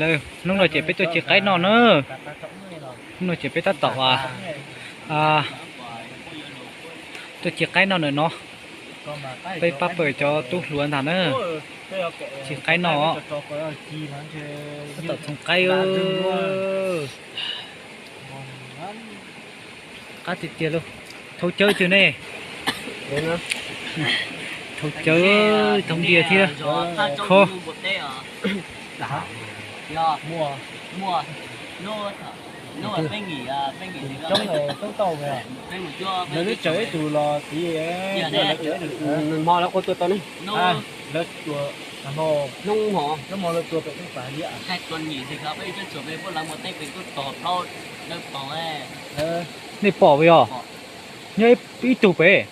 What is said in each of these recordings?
Lawv, hnub no ces peb tuaj ci qaib noj na. Hnub no ces peb tab tom tuaj ci qaib noj ntawm no. Peb pab pawg cov tub hluas ntag na. Ci qaib noj. Tab tom txhoov qaib. Qab tiag tiag lauj. Thaum cawv twg ne? Thaum cawv, thaum ntiag thiab. Kho. Lawv twb tsaws ib tug los txiv, hmo lawv qua tua tau ne. Lawv tua, hnub hmo lawv tua pem teb pas liab. Nej pom yog? Nyob ib tug pem.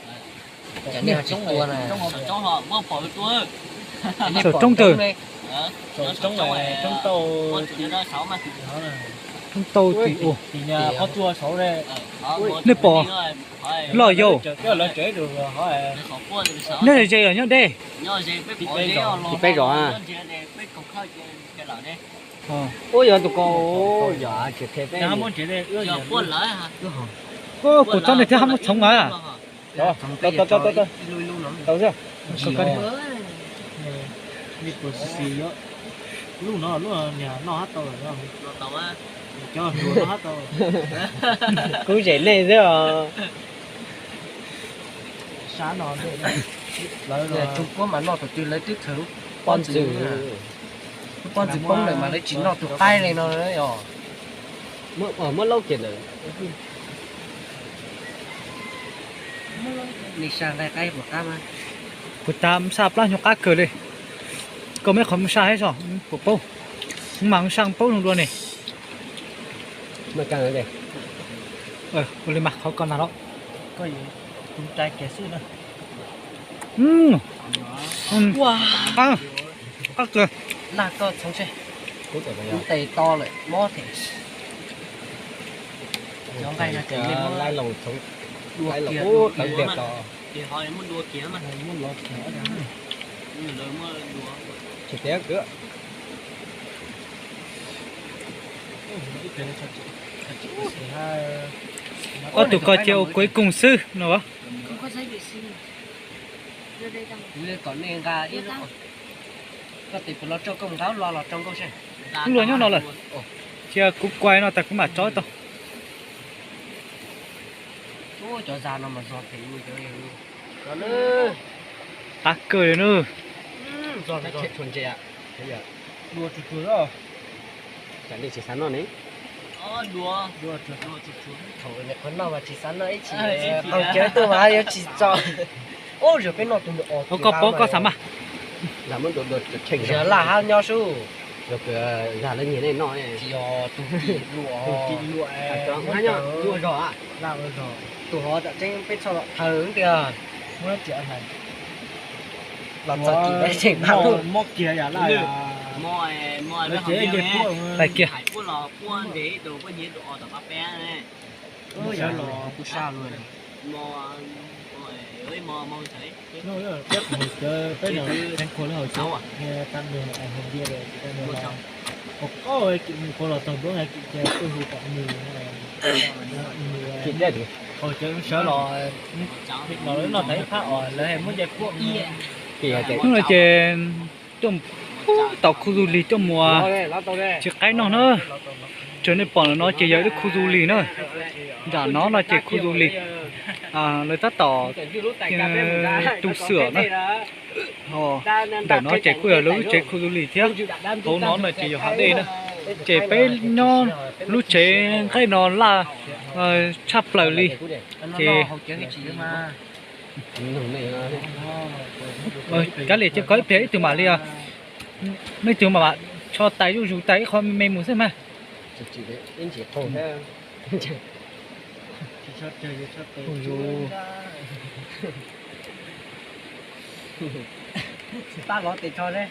Saum roob twg? Roob tau tim, nej pom loj yau. Nyob ze los nyob deb? Peb zos. Ub, yog tus ko, yog tseem them peb. Kuv txhob nej thiab hab muab txhoov mas. Tau xwb. Lub no lub niag noj hab tau lawm. Cov hluas noj hab tau. Kuv zem nej xwb os. Lawv Tsuas Puab mas noj tus twg lawv twb khaws lub pob ntxwv, lub pob ntxwv poob lawm mas lawv tsis noj tus qaib li no os. Muab laub kiag lawm. Nej saj nqaij qaib puas qab mas? Puas tas, saj plab nyuag qab kawg li. Koj muaj qhov muaj saj hab tso, puas paub? Mas saj paub zoo dua ne. Ua li mas qhov ko ntag los. Qab, qab kawg. Laj koj txhoov seb. Tes to lawm mob thiab. Cov nqaij no ces nej muab dua kiag, dua kiag, muab lov kiag. Tsis tiav kawg. Ob tug ko ces ua kuv ib koog xwb no. Kom nej nqa ib lub, koj tes puas los tso koj mus nqa lub lo los tso nkauj seb. Lub lo nyob no lawm. Cia kuv kuaj no tas kuv mam tso tau. Cov zas no mas zog phem. Qab kawg li na. Cas nej tsis xav noj ne? Thaum qhov noj mas tsis xav noj ib chim, qaug cawv tuaj mas yuav tsis txo. Ub, yog peb noj tus ntawm os, koj paub koj xav mas. Zag laj hab nyob sub. Zag lawv nyiag nej noj. Tsis yog tus tim luam, tus tim luam, ua zog, ua zog. Tus hov tam tseeb peb txhoj los thaws tiag. Los txog tim lawv tseem tag lub. Mob kiag yam laj. Lawv ces nce puab kiag. Peb mus cov peb los tseev khuas lub hauv tsev, tam nws hais ntiag, hauv qab mus khuas los txog nruab hais tim ces tuaj hu tom nws, hauv tsev sawv los, los lawv noj tas ib phab os lawv hais muab nce puab. Hnub no ces tuaj tau khu du lig tuaj mus ci qaib noj na. Raws nej pom ntawm no ces yog ib lub khu du lig na. Nram no no ces khu du lig, lawv tab tom tu xwm na. Ntawm no ces kuj yog lawv lub tsev khu du lig thiab. Hauv no no ces yog hav dej na. Ces peb nyob lub tsev nqaij no laj tshaj plaws li. Ces kav liam cia koj ib pliag ib tug mam li, nej tug mam tso tais zuj zus tais ib qho me mus xwb mas. Tsis pab lov tes tso ne.